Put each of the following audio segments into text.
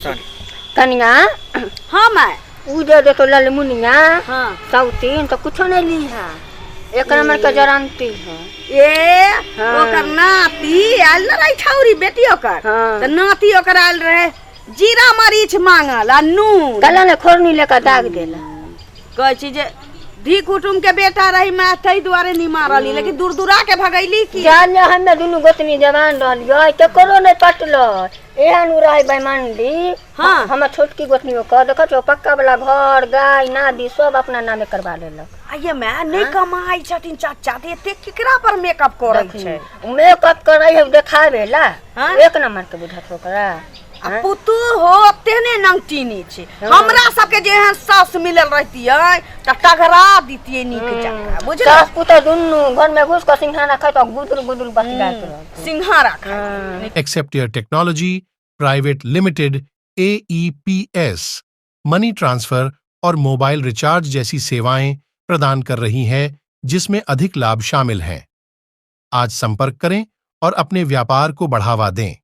कनिया। हाँ माय। उ जे देखो ललमुनिया। हाँ। सौतीन तो कुछो नहीं ली है, एक नंबर के जरानती है। ए। हाँ। ओकर नाती आयल न रही छौरी बेटी ओकर। हाँ। तऽ नाती ओकर आयल रहे, जीरा मरीच मांगल आ नून। कल ने खोरनी लेकर दाग देला। कहै छी जे धी कुटुम के बेटा रही माय, ताहि दुआरे नहीं मारली, लेकिन दूर दूरा के भगैली की। जान हमे दुनू गोतनी जवान रहलियै, केकरो नहीं पटलो, एहन उ रहे बेईमानी। हाँ। हमर छोटकी गोतनी ओकर देखै छौ, पक्का वाला घर, गाय नादी सब अपना नामे करवा लेलक। आइये माय, नहीं कमाई छथिन चाचा तऽ एते केकरा पर मेकअप करै छै? मेकअप करै है देखावे ला। हाँ? एक नंबर के बुझत ओकरा। आ पुतोह हो तेहने नंगटीनी छै। हमरा सबके जे एहन सास मिलल रहतियै तऽ टघरा दितियै नीक जकाँ, बुझल? सास पुतोह दुनू घर में घुस कऽ सिंघाना खाइत आ गुदुर गुदुर बतियाइत रहत। सिंघारा खाइत। Acceptier technology private limited AEPS money transfer और मोबाइल रिचार्ज जैसी सेवाएं प्रदान कर रही है, जिसमें अधिक लाभ शामिल हैं। आज संपर्क करें और अपने व्यापार को बढ़ावा दें।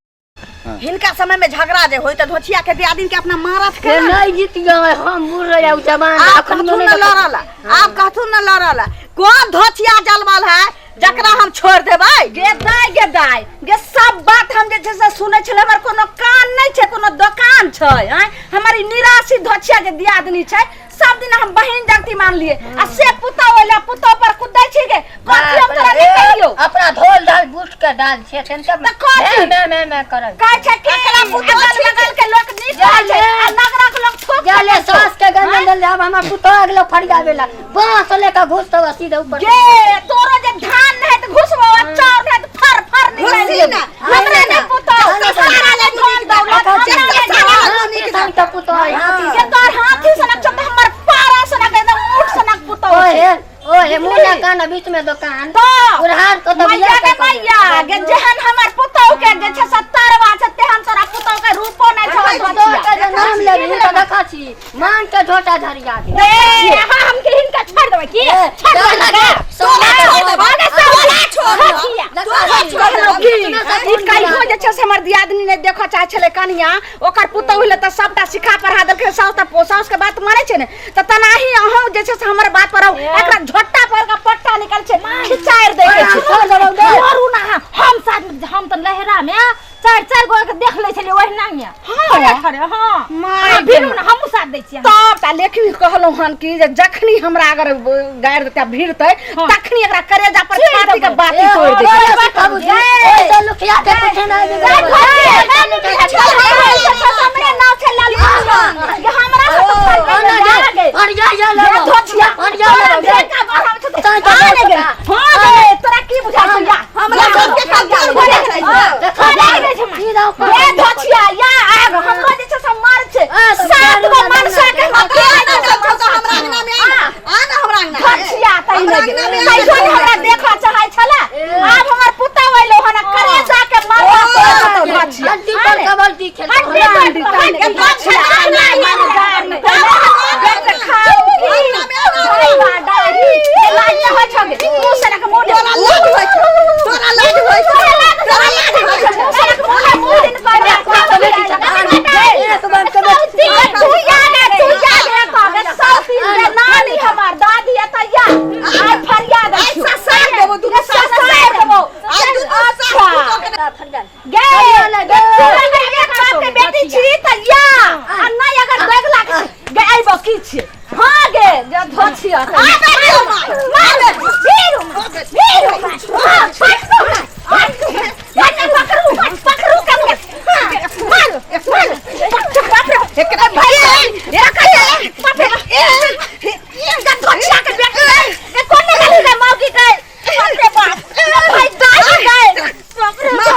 हिनका समय में झगड़ा जे होय तऽ धोछिया के दियादिन के अपना मारत के के नहीं जीतियै, हम बूढ़ रहियै उ जवान। आब अखनियो कहथुन नहि न देखै। लड़ल, आब कहथुन न लड़ल। कोन धोछिया जलमल है जकरा हम छोड़ देबै? गे दाय, गे दाय, गे सब बात हम जे छै से सुनै छलै। हमर कोनो कान नहि छै, कोनो दोकान छै? आँय, हमर ई निराशी धोछिया जे दियादनी छै, सब दिन हम बहिन जगती मानलिए आ से पुतौ एलै, पुतौ पर कुदै छी गे। कथी हम तोरा नहि कहियौ? अपना धोल धाल बूट के डाल छै तेन सब। तऽ कथी? मे मे मे करल कहै छै कि अगल बगल के लोक नीक कहै छै आ नगरक लोक थूक। जाले सास के गंजन दल। आब हमर पुतोह अगलो फरियावेला बांस लेके घुसतौ सीधे ऊपर। गे तोरो जे धान नहि तऽ घुसबो आ चाउर नहि तऽ फर फर निकलि घुसी जेबो। ना। हमरा नहि पुतौ, सारा ले धन दौलत हमरा नहि सारा धन। हाथी सन के पुतोह है, हाथी। गे तोर हाथी सनक छौ तऽ हमर पारा सनक एकदम ऊँट सनक पुतौ ओहे छै। ओहे मुँह ना कान, बीच में दुकान। तऽ बुढ़ार को तऽ मैया बियाह गे के मैया गे, जेहन हमर पुतौ के जे छै सत्तरवा छै, तेहन तोरा पुतौ के रूपो नहि छौ। पुतोह के जे नाम लेबही तऽ देखै छी मान के झोटा झरिया दे। ए, अहाँ हम के हिनका छोड़ देबै की? ए, छोड़ देबै चल, ना? सोना छोड़ देबै। तोरा छोड़ हँ, देबै। किया? तोरा छोड़ देबै। की ई कहियो जे छै से हमर दियादनी नहि देखऽ चाहै छलै कनिया। ओकर पुतोहु लए तऽ सबटा सिखा पढ़ा देलकै। साउस तऽ साउस के बात मानै छै ने, तऽ तेनाही अहूँ जे छै से हमर बात पर रहू। एकरा झोटा पर के पट्टा निकल छै, खिचारि दै के छै। छोड़ देबौ गे। मारू ना अहाँ। हम साथ हम तऽ लहरा में चारि चारि गो के देख लै छलियै ओहिना में खड़े खड़े। हाँ। माय। अहाँ भिड़ू ना, हमहूँ साथ दै छियै। तब ता लेखी कहलहुँ हन कि जे जखनी हमरा अगर गारि देतै, भिड़तै, तखनी एकरा करेजा पर चीर छाती के देबै। बाती तोड़ि ए, देबै। ओए बाबूजी, ओए से लुखिया के कुछ नहीं बिगड़ल। हमरे नाव छै लालू, हमरा से तऽ फर्क ओना नहि जे गे। फरिया जा लेबौ। धोछिया। फरिया लेबौ गे। हाँ गे, तोरा की बुझा छौ? या हमरा सबके कमजोर भऽ जाइ छै। देखा सीधा ऊपर। गे धोछिया, या आग हमरो जे छै से मार छै। हाँ, तऽ सात गो दारू मनसा के हम आ ना चल चल हमरा अंगना में आ ना। आ ना हमरा अंगना में। धोछिया तै हमरा नहि अंगना में आ तैयो ना। हमरा देखऽ चाहै छलै। आब हमर पुतहु अइलो हन, करेजा के मारबा तोड़ देतौ धोछिया। हड्डी पर कबड्डी खेलतौ। हड्डी पर कबड्डी, धोछिया, तोरा लाज होइ छौ, तोरा लाज होइ छौ, तोरा लाज होइ छौ। एक बार कबड्डी। आइ ससार देबौ, दुनू ससार देबौ। आइ दुनू सास पुतोह के फरिया गे, एक बाप के बेटी छी तऽ या आ नहि अगर देख लाग गे अइबो की छी। हाँ गे, जे धोछिया। आबे दियौ माय, आबे। भीरू, हाँ, पकड़ू, पकड़ू, पकड़ू, मारो, मारो, बाप रे, एकरा भाई, बाप रे, धोछिया के बेटी ए कोन गली रे मौगी के? बाप रे बाप, भाई दाई गए, बाप रे बाप,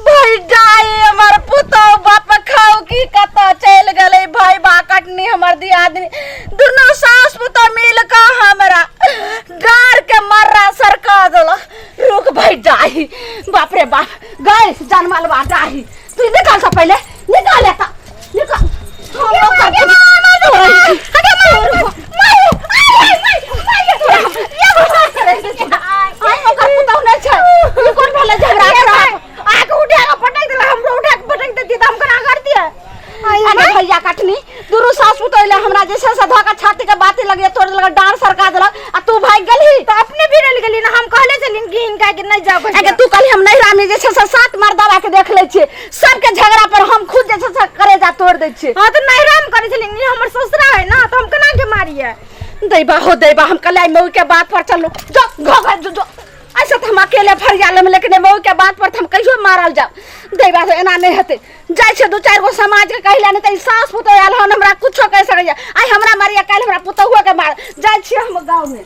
भाई दाई। हमर पुतौ बाप खाउ की कतऽ चलि गेलै? भाई बा कटनी हमर दियादनी दुनू सास। छियै। अरे भैया कटनी दुनू सास पुतोह एलै हमरा जे छै से धऽ के छाती के बाती लगे तोड़ देलक, डाँड़ सरका देलक आ तू भागि गेलही। तऽ अपने भिड़ल गेली ना, हम कहले छलिन कि हिनका के नहीं जाओ। अगे तू कहली हम नैहरा में जे छै से सात मर्दावा के देख लै छियै, सबके झगड़ा पर हम खुद जे छै से करेजा तोड़ दै छियै। हाँ तऽ नैहरा में करै छलिन, ई हमर ससुरा है ना, तऽ हम केना के मारियै? दैबा हो दैबा, हम कहले मऊ के बात पर चलू, जो घो घर जो, जो। ऐसे तऽ हम अकेले फरिया लेम, लेकिन मऊ के बात पर तऽ हम कहियो मारल जाब। दैबा से एना नहीं हेतै, जाइ छै दू चारि गो समाज के कहला, नहीं तऽ ई सास पुतोह आयल हन हमरा कुछो कहि सकैया, आइ हमरा मारिया काल्हि हमरा पुतोहुओ के मार। जाइ छियै हम गाँव में।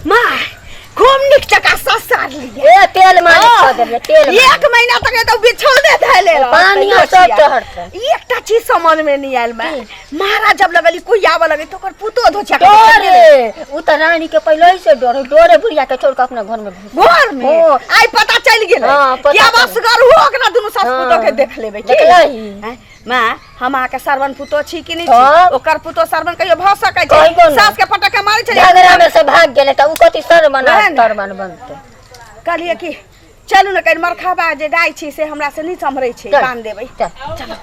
माय खूब नीक जकाँ ससार लियै। ए तेल मालिश कऽ देलियै, तेल मालिश। एक महीना तक तो बिछौने धैले रहतै। पानियो सब चढ़तै। एकटा चीज समझ में नहीं आयल माय, महाराज जब लगली कोई आबऽ लगे तो ओकर पुतो धोछा के डरे उ तऽ रानी के पहिले ही से डरे, डरे बुढ़िया के छोड़ के अपना घर में घुस घर में हो। आई पता चल गेलै हाँ, पता कि आब चल असगर हो ओकरा दुनू सास हाँ। पुतो के देख लेबै की? देखलही। हैं? माँ हम अहाँके सरवन पुतो छी कि नहि छी? तब? ओकर पुतो सरवन कहियो भऽ सकै छै? कहियो नहि। सास के पटक के मारै छलै झगड़ा में से भाग गेलै तऽ उ कथी सर बना वएह ने। तर बन बनतै। कहलियै कि चलू ने कनि मरखाबा जे गाय छी से हमरा से नहि सम्हरै छै, चल, बान्हि देबै। चल।